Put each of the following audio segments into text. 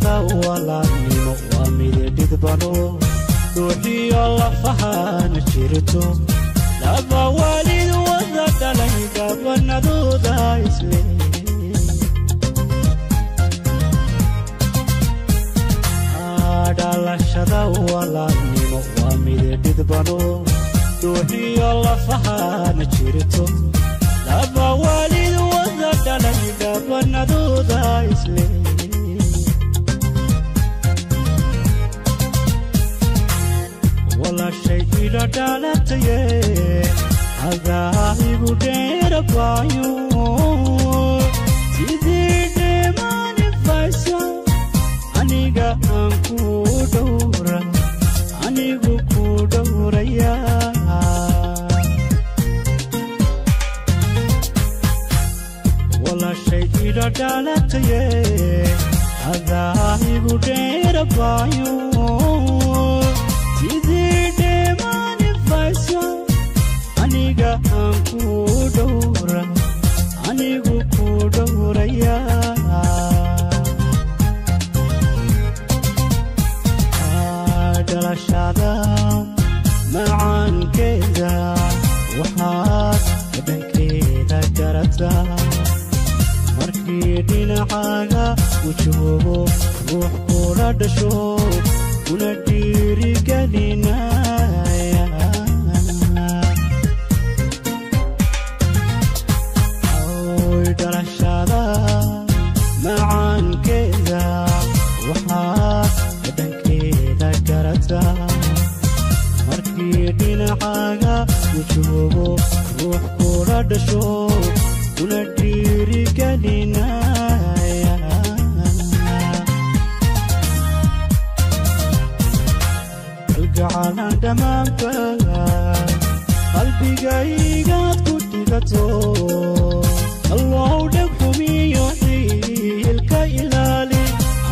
Dhalashada walaalnimo waa mid dhidbano, ruuxiyo lafahaana jirto. Laba waalid wada dhalay gabanadooda isle. Dhalashada walaalnimo waa mid dhidbano, ruuxiyo lafahaana jirto. Laba waalid wada dhalay gabanadooda isle. Walaashay ila dhalataye, adaa igu dheerabayo, sidii dheemanifayso aniga aan ku dhowra, anigu ku dhowraya. Walaashay ila dhalataye, adaa igu dheerabayo, sidii dheemanifayso aniga aan ku dhowra, anigu ku dhowraya. Dhalashada macaankeeda waxaad dhadhankeeda garataa markii dhinacaaga u joogo ruux kula dhasho, kuna dhiirigelinaya. Oy, dhalashada macaankeeda waxaad dhadhankeeda garataa markii dhinacaaga u joogo ruux kula dhasho, kuna dhiirigelinaya. Kalgacalan dhammaanba qalbigaygaad ku dhigato, Allow dheg xumiyo xiilka ilaali,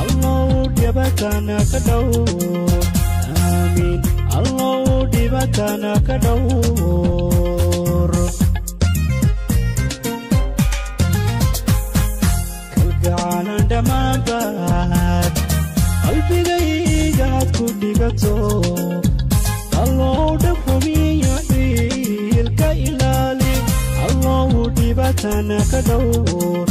Allow dhibatana ka dhowr, aamiin, Allow dhibatana ka dhowr. Kalgacalan dhammaanbaad qalbigaygaad ku dhigato, Allow dheg xumiyo xiilka ilaali, Allow dhibatana ka dhowr,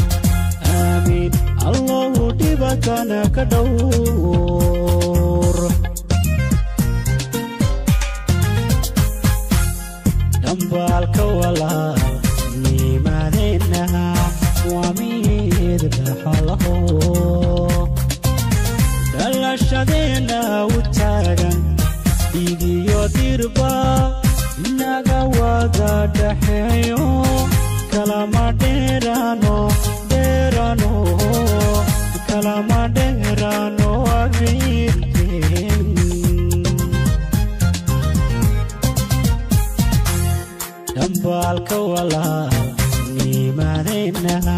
aamiin, Allow dhibatana ka dhowr. Dhambaalka walaalnimadeenna waa mid dhaxalaho, dhalashadeenna u taagan, dhiigiyo dirba naga wada dhaxeeyo, kalama dheerano dheerano, kalama dheerano abiirkeen. Dhambaalka walaalnimadeenna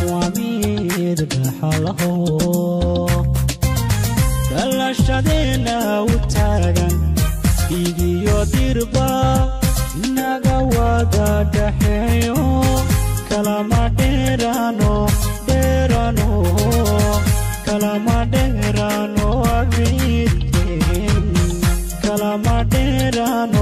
waa mid dhaxalaho, dhalashadeenna u taagan, dhiigiyo dirba naga wada dhaxeeyo, kalama dheerano dheerano, kalama dheerano abiirkeen, kalama dheerano.